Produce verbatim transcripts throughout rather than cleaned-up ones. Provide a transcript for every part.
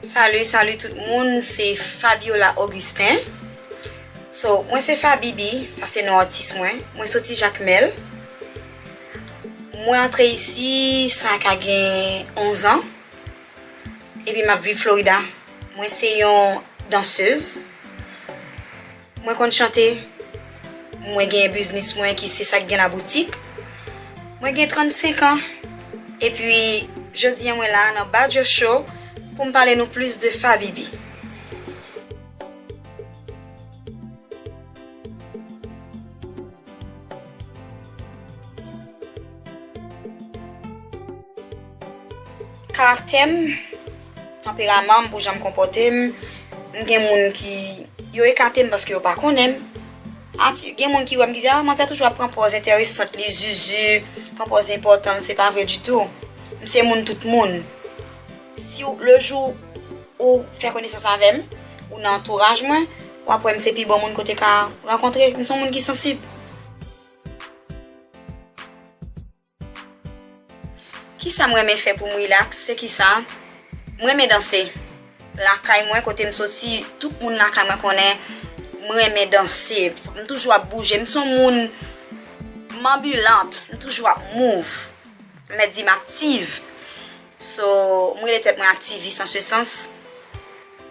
Salut, salut tout moun, se Fabiola Augustin. So, mwen se Fabibi, sa se non atis mwen. Mwen soti Jakmèl. Mwen antre isi, sa ka gen onz an. Epi m ap viv Florida. Mwen se yon dansez. Mwen konn chante. Mwen gen biznis mwen ki se sa k gen laboutik. Mwen gen trannsenk an. Epi, jodi a mwen la nan Badjo Show pou m pale nou plis de Fabibi. Karaktè m, tanperaman m, pou jan m konpòte m, m gen moun ki, yo ekate m paske yo pa konnen m. Ati, gen moun ki wè m ki di, "Ah, manzè toujou ap pran pòz enteresant li, zuzu, pran pòz enpòtan l," se pa vre ditou. M se moun tout moun. Si w, le jou ou fè konesans avè m, ou nan antouraj mwen, w ap wè m se pi bon moun kote ka rankontre. M se yon moun ki sansib. Kisa m renmen fè pou m rilaks? Se kisa? M renmen danse. Lakay mwen, kote m soti, tout moun lakay mwen konnen m renmen danse. M toujou ap bouje. M se yon moun, m anbilant. M toujou ap move. Mèt di m aktiv. So, m rele tèt mwen aktivis an se sans.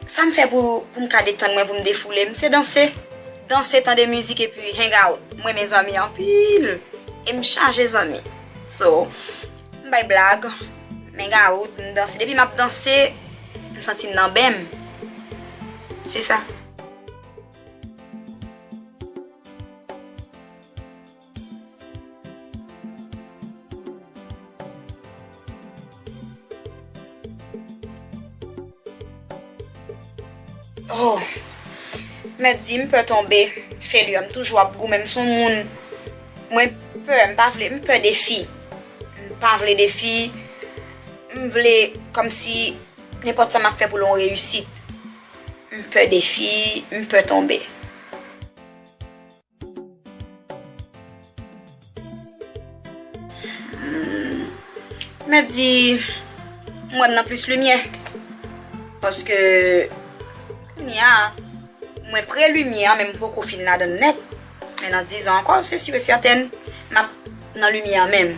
Sa m fè pou, pou m ka detann mwen, pou m defoule m, se danse. Danse, tande mizik epi hang out. Mwen renmen zanmi anpil. E m chaje zanmi. So, m bay blag, m hang out, m danse. Depi m ap danse, m santi m nan ben m. Se sa. Oh, mèt di m pè tonbe, failure, m toujou ap goumen, m se yon moun, mwen pè, m pa vle, m pè defi. M pa vle defi, m vle kòmsi nenpòt sa m ap fè pou l yon reyisit. M pè defi, m pè tonbe. Hmm, mèt di, m wè m nan plis limyè. Paske, kounye a, mwen pre limyè an, men m poko fin ladan l nèt. Men nan diz an ankò, se si e sètèn, m ap nan limyè an menm.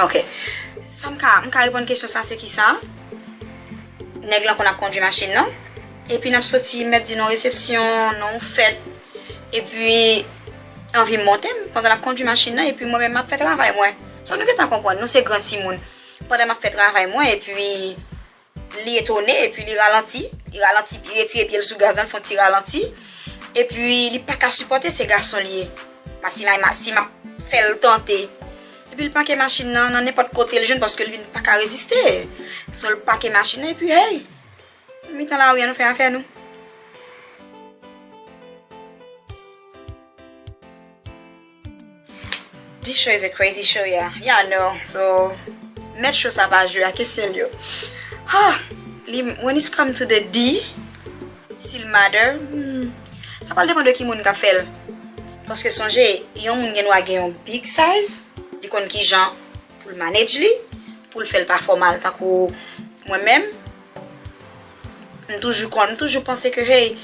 Ok. Sa m ka, m ka reponn kesyon sa, se kisa? Nèg lan konn ap kondui machin nan. Epi n ap soti, mèt di nan resepsyon, nan yon fèt. Epi, anvi m monte m pandan l ap kondui machin nan. Epi mwen menm, m ap fè travay mwen. So nou gentan konprann, nou se gran timoun. Pandan m ap fè travay mwen, epi li etone, epi li ralanti. Li ralanti, li retire pye l sou gaz lan, l fè yon ti ralanti. Epi li pa ka sipòte, se gason li ye. Mati may mati, m ap fè l tante. Epi l pake machin nan, nan nenpòt kote l jwenn, paske l vin pa ka reziste. So l pake machin nan, epi hey! Mitan lari a, nou fè afè nou. This show is a crazy show, yeah. Y'all know. So, mèt show sa pa jwe a kesyon l yo. Ah, li, when it's come to the D, si l matter, hmm, sa pral depann de ki moun k ap fè l. Paske sonje, yon moun gen dwa gen yon big size, li konn ki jan pou l manage li, pou l fè l pa fè w mal tankou mwen menm. M toujou konn, m toujou panse ke, hey,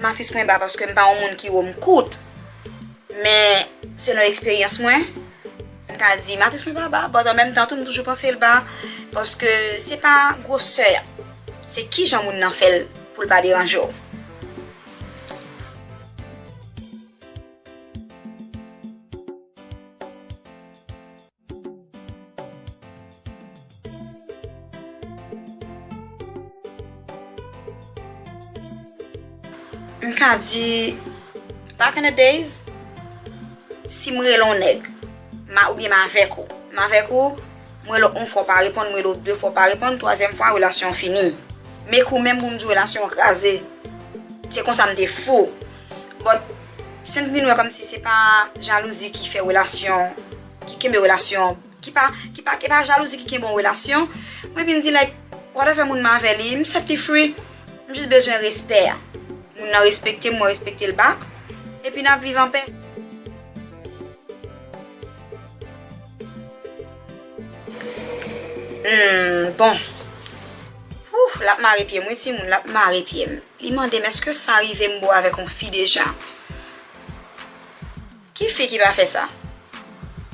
matris mwen ba paske m pa yon moun ki wo, m kout. Men, selon eksperyans mwen, m ka di matris mwen pa ba, but an menm tan tou, m toujou panse l ba, paske se pa gwosè a, se kijan moun nan fè l pou l pa deranje w. M ka di, back in the days, si m rele yon nèg, ma, oubyen m avèk ou, m avèk ou, m rele w yon fwa w pa reponn, m rele w de fwa w pa reponn, twazyèm fwa, relasyon an fini. Mek ou menm pou m di w relasyon an kraze. Se konsa m te fou. But, since m vin wè kòmsi se pa jalouzi ki fè relasyon, ki kenbe relasyon ki pa, ki pa, ki pa jalouzi ki kenbe yon relasyon. Mwen vin di, like, whatever moun m avè li, m set li free. M jis bezwen respè a. Moun nan respekte m, mwen respekte l back. Epi n ap viv anpè. Hmm, bon. Ouh, l ap mare pye m, wi, timoun, l ap mare pye m. Li mande m, èske sa rive m bo avèk yon fi deja? Ki fi ki pa fè sa?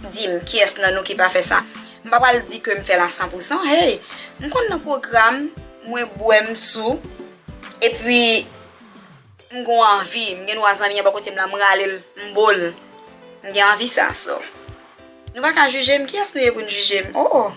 Di m, kiyès nan nou ki pa fè sa? M pa pral di ke m fè l a san pou san. Hey, m konn nan pwogram, mwen bwè, m sou, epi m gon anvi, m gen dwa zanmi an bò kote m la, m rale l, m bo l. M gen anvi sa, so. Nou pa ka jije m, kiyès nou ye pou n jije m? Oh, oh.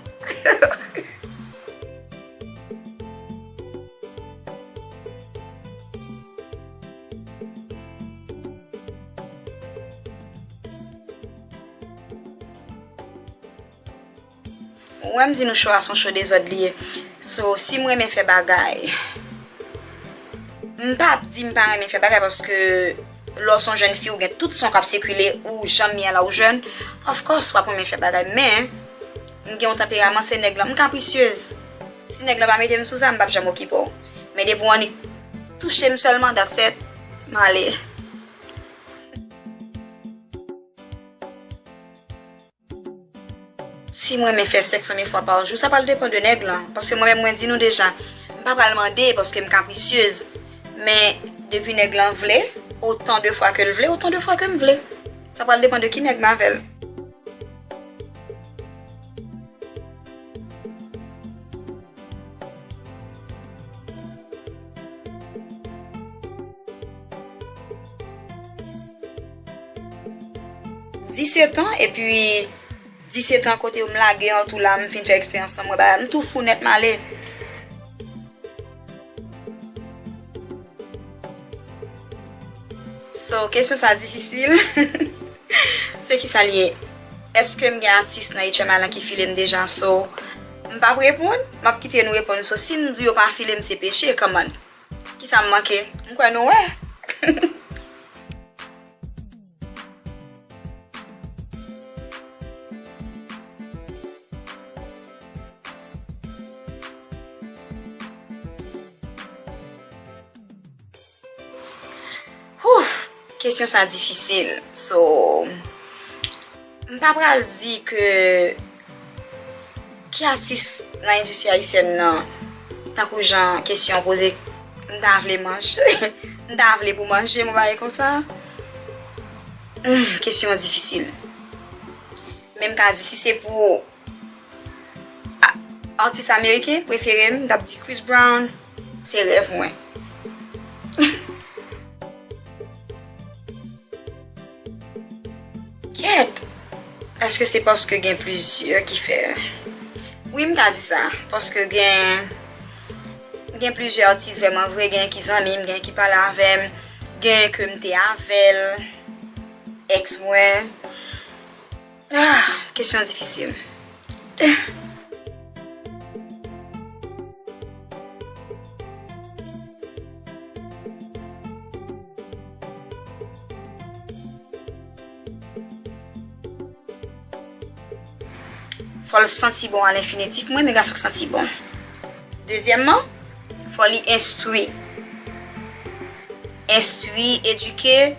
Ou wè m di nou cho a se yon cho dezòd li ye. So, si m renmen fè bagay, m p ap di m pa renmen fè bagay, paske lè w se yon jèn fi, ou gen tout san w k ap sikile, ou janm ye la ou jèn, of course, w ap renmen fè bagay. Men, m gen yon tanperaman, se nèg lan, m kaprisyez. Si nèg lan pa mete m sou sa, m p ap janm okipe w. Men depi w annik touche m sèlman, that's it, m ale. Si m renmen fè sèks konbyen fwa pa jou, sa pral depann de nèg lan. Paske mwen menm, mwen di nou deja, m pa pral mande paske m kaprisyez. Men, depi nèg lan vle, otan de fwa ke l vle, otan de fwa ke m vle. Sa pral depann de ki nèg m avè l. Disèt an, epi disèt an kote yo m lage an tou la, m fin fè eksperyans lan, mwen bagay, m tou fou nèt, m ale. So, kesyon sa difisil. Se ki sa l ye? Èske m gen atis nan H M I lan ki file m deja? So, m p ap reponn, m ap kite nou reponn. So, si m di yo pa file m, se peche, come on. Ki sa m manke? M kwè nou wè. Whew, kesyon sa difisil. So, m pa pral di ke ki atis nan endistri ayisyèn nan, tankou jan kesyon an poze, m ta vle manje, m ta vle pou manje, m bagay konsa. Hmm, kesyon an difisil. Men m ka di si se pou a-, atis ameriken prefere m, m t ap di Chris Brown, se rèv mwen. Kèt! Èske se paske gen plizyè ki fè? Wi, m ka di sa. Paske gen, gen plizyè atis vrèman vre, gen ki zanmi m, gen ki pale avè m, gen ke m te avè l, èks mwen. Ah, kesyon difisil. Fò l santi bon a lenfinitif. Mwen renmen gason k santi bon. Dezyèmman, fò li enstwi. Enstwi, edike,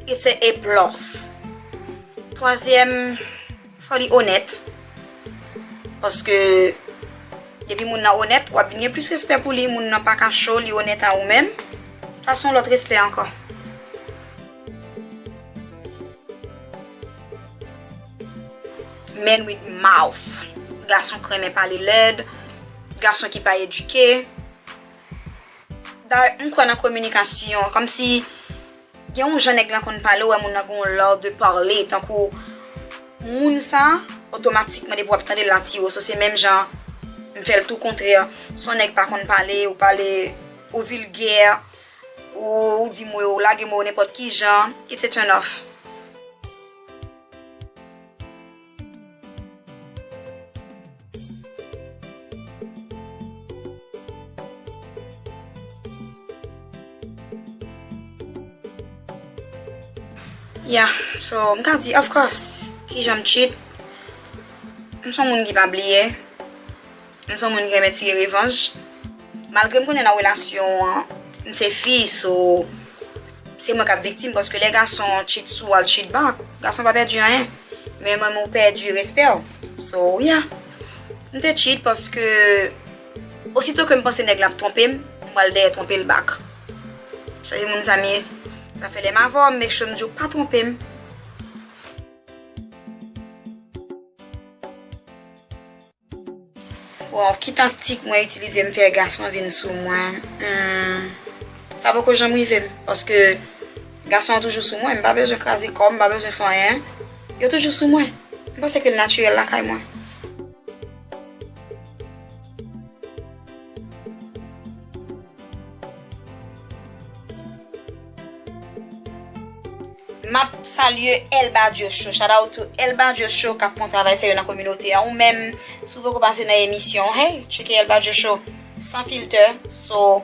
it's a, a plus. Twazyèm, fò li onèt. Paske depi moun nan onèt, w ap vin gen plis respè pou li. Moun nan pa ka cho, li onèt a ou menm. Sa se yon lòt respè ankò. Men with mouth. Gason k renmen pale lèd, gason ki pa edike. Dayè, m kwè nan kominikasyon, kòmsi gen yon jan nèg lan konn pale, ou wè moun nan gen yon lò de pale, tankou moun sa, otomatikman depi w ap tande l, l atire w. So, se menm jan, m fè l tou kontrè. Se yon nèg pa konn pale, ou pale, ou vilgè, ou, ou di mo yo, ou lage mo yo nenpòt ki jan, it's a turn off. Yeah, so, m ka di, of course, kijan m cheat? M se yon moun ki pa bliye. M se yon moun ki renmen tire revanj. Malgre m konnen nan relasyon an, m se fi, so se mwen k ap viktim, paske lè gason cheat sou w, al cheat back, gason pa pèdi anyen. Men mwen, mwen pèdi respè w. So, yeah. M te cheat paske osito ke m panse nèg la ap twonpe m, m pral dèyè twonpe l back. Sa se moun sa m ye. Sa fè lè m avè w, m make sure m di w pa twonpe m. Bon, ki taktik mwen itilize m fè gason vin sou mwen? Hmm, sa poko janm rive m, paske gason an toujou sou mwen, m pa bezwen kraze kò m, m pa bezwen fè anyen. Yo toujou sou mwen. M panse ke l natirèl lakay mwen. M ap salye Elba Joe Show. Shout out to Elba Joe Show k ap fè yon travay serye nan kominote a. Ou menm, si w poko pase nan emisyon, hey, tcheke Elba Joe Show. San filtè. So,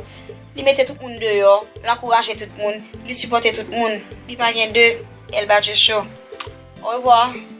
li mete tout moun deyò, l ankouraje tout moun, li sipòte tout moun. Li pa gen de. Elba Joe Show. Orevwa.